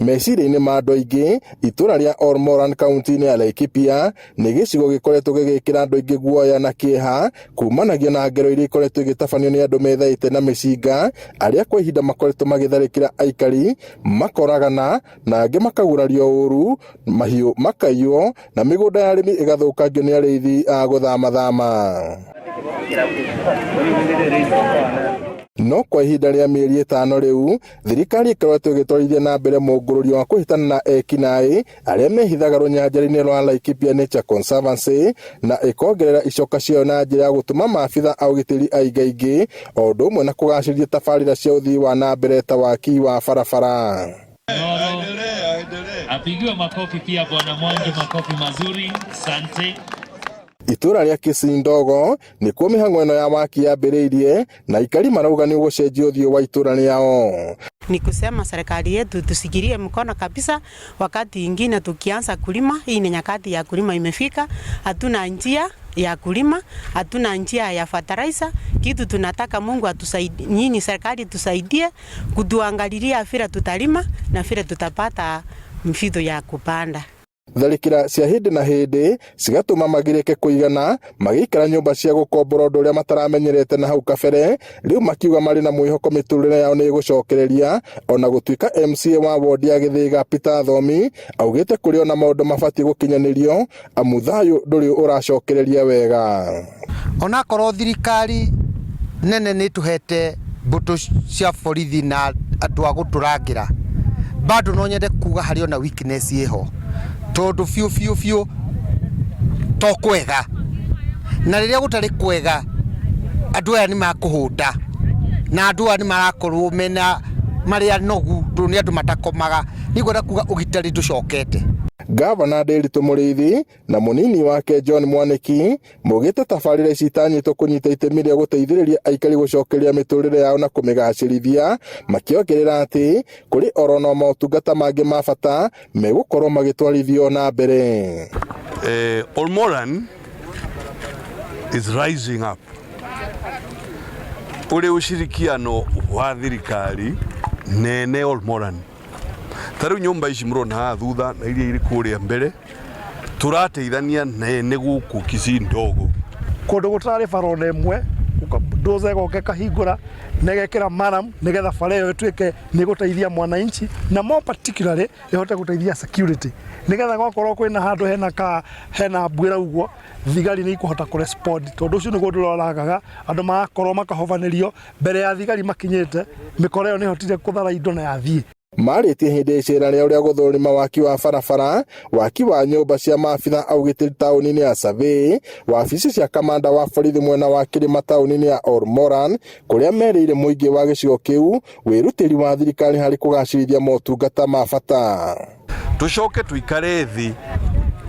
Meciria-inĩ ma andũ aingĩ, itũra rĩa Olmoran kaunti-inĩ ya Laikipia nĩ gĩcigo gĩkoretwo gĩgĩkĩra andũ aingĩ guoya na kĩeha kumanagia na ngero iria ikoretwo igĩtabanio nĩ andũ methaĩte na mĩcinga arĩa kwa ihinda makoretwo magĩtharĩkĩra aikari makoragana na angĩ makagurario ũru, mahiũ makaiywo na mĩgũnda ya arĩmi ĩgathũkangio nĩ arĩithi a gũthamathama. No kwa ihinda rĩa mĩeri ĩtano rĩu, thirikari ĩkoretwo ĩgĩtwarithia na mbere mũngũrũrio wa kũhĩtana na ekinaĩ arĩa mehithaga rũnyanjara-inĩ rwa Laikipia Nature Conservancy na ĩkongerera icoka ciayo na njĩra ya gũtũma maabitha a ũgitĩri aingaingĩ o ũndũ ũmwe na kũgacĩrithia tabarĩra cia ũthii wa na mbere ta waki wa barabara. Noro. Apigiwe makofi pia Bwana Mwangi, makofi mazuri. Sante. Itũra rĩa Kisii Ndogo nĩkuo mĩhang'o ĩno ya waki yambĩrĩirie na aikari marauga nĩ ũgũcenjia ũthiũ wa itũra rĩao. Ni kusema serikali yetu tushikilie mkono kabisa. Wakati ingine tukianza kulima, hii ni nyakati ya kulima imefika, hatuna njia ya kulima, hatuna njia ya fertilizer. Kitu tunataka Mungu atusaidie, nyinyi serikali tusaidie kutuangalilia vile tutalima na vile tutapata mfidho ya kupanda. Tharĩkĩra cia hĩndĩ na hĩndĩ cigatũma magirĩke kũigana magĩikara nyũmba cia gũkombora ũndũ ũrĩa mataramenyerete na hau kabere rĩu makiuga marĩ na mwĩhoko mĩtũrĩre yao nĩ ĩgũcokereria ona gũtuĩka MCA wa wondi ya Gĩthĩga Peter Thomi augĩte kũrĩ ona maũndũ mabatiĩ gũkinyanĩrio amu thayũ ndũrĩ ũracokereria wega. Onakorwo thirikari nene nĩ ĩtũhete mbũtũ cia borithi na andũ a gũtũrangĩra, bado no nyende kuga harĩ ona weakness ĩho, tondũ biũ biũ biũ to kwega, na rĩrĩa gũtarĩ kwega andũ aya nĩ makũhũta, na andũ aya nĩ marakorwo mena marĩ anogu tondũ nĩ andũ matakomaga. Niĩ ngwenda kuga ũgitĩri ndũcokete. Gavana Ndiritu Mũrĩithi na mũnini wake John Mwaniki maugĩte tabarĩra ici itanyĩtwo kũnyita itemi rĩa gũteithĩrĩria aikari gũcokereria mĩtũrĩre yao na kũmĩgacĩrithia, makĩongerera atĩ kũrĩ oro na motungata mangĩ ma bata megũkorwo magĩtwarithio na mbere. Olmoran is rising up uri ushirikiano wa thirikari nene Olmoran. Ta rĩu nyũmba ici mũrona haha thutha na iria irĩ kũrĩa mbere tũrateithania nene gũkũ Kisii Ndogo. Kũndũ gũtararĩ bara ona ĩmwe, ndoza ĩgoka ĩkahingũra na ĩgekĩra maram nĩgetha bara ĩyo ĩtuĩke nĩ ĩgũteithia mwananchi na more particularly ĩhote gũteithia security nĩgetha gwakorwo kwĩna handũ hena ka hena mbuĩra ũguo thigari nĩ ikũhota kũ respond tondũ ũcio nĩguo ũndũ ũrĩa ũragaga andũ magakorwo makahobanĩrio mbere ya thigari makinyĩte mĩkora ĩyo nĩ ĩhotire kũthara indo na yathiĩ. Marĩtie hĩndĩ ya icera rĩa ũrĩa gũthũrima waki wa barabara, waki wa nyũmba cia maabitha a ũgitĩri taũni-inĩ ya Survey, wabici cia kamanda wa borithi mwena wa kĩrĩma taũni-inĩ ya Olmoran, kũrĩa merĩire mũingĩ wa gĩcigo kĩu wĩrutĩri wa thirikari harĩ kũgacĩrithia motungata ma bata. Tũcoke tũikare thĩ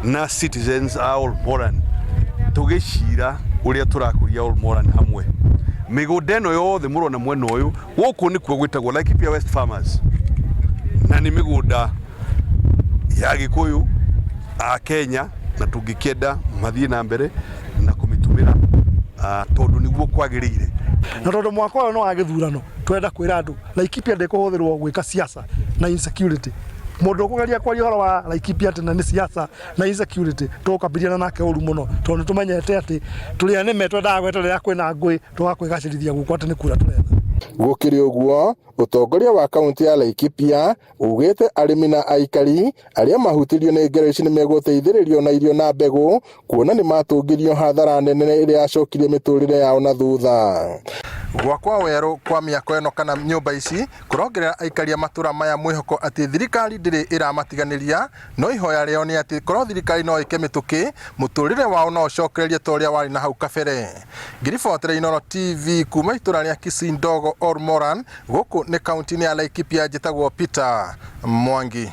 na citizens a Olmoran tũgĩcira ũrĩa tũrakũria Olmoran hamwe. Mĩgũnda ĩno yothe mũrona mwena ũyũ, gũkũ nĩkuo gwĩtagwo Laikipia West Farmers, na nĩ mĩgũnda ya Gĩkũyũ a Kenya, na tũngĩkĩenda mathiĩ na mbere na kũmĩtũmĩra tondũ nĩguo kwagĩrĩire. Na tondũ mwaka ũyũ nĩ wa gĩthurano, tũrenda kwĩra andũ Laikipia ndĩkũhũthĩrwo gwĩka siasa na insecurity. Mũndũ ũkũgeria kwaria ũhoro wa Laikipia atĩ na nĩ siasa na insecurity, tũgũkabiliana nake ũru mũno tondũ nĩ tũmenyete atĩ tũrĩ anĩme twendaga gweterera kwĩna ngũĩ tũgoka kwĩgacĩrithia gũkũ atĩ nĩ kura tũretha. Gũkĩrĩ ũguo, ũtongoria wa kaunti ya Laikipia ugĩte arĩmi na aikari arĩa mahutirio nĩ ngero ici nĩ megũteithĩrĩrio na irio na mbegũ kuona nĩ matũngĩrio hathara nene ĩrĩa yacokirie mĩtũrĩre yao na thutha. Gwakwa werũ kwa mĩako ĩno kana nyũmba ici kũrongerera aikari a matũra maya mwĩhoko atĩ thirikari ndĩrĩ ĩramatiganĩria, no ihoya rĩao nĩ atĩ korwo thirikari no ĩke mĩtũkĩ mũtũrĩre wao no ũcokererie ta ũrĩa warĩ na hau kabere. Ngĩribotera Inooro TV kuma itũra rĩa Kisii Ndogo Olmoran, gũkũ nĩ kaunti-inĩ ya Laikipia, njĩtagwo Peter Mwangi.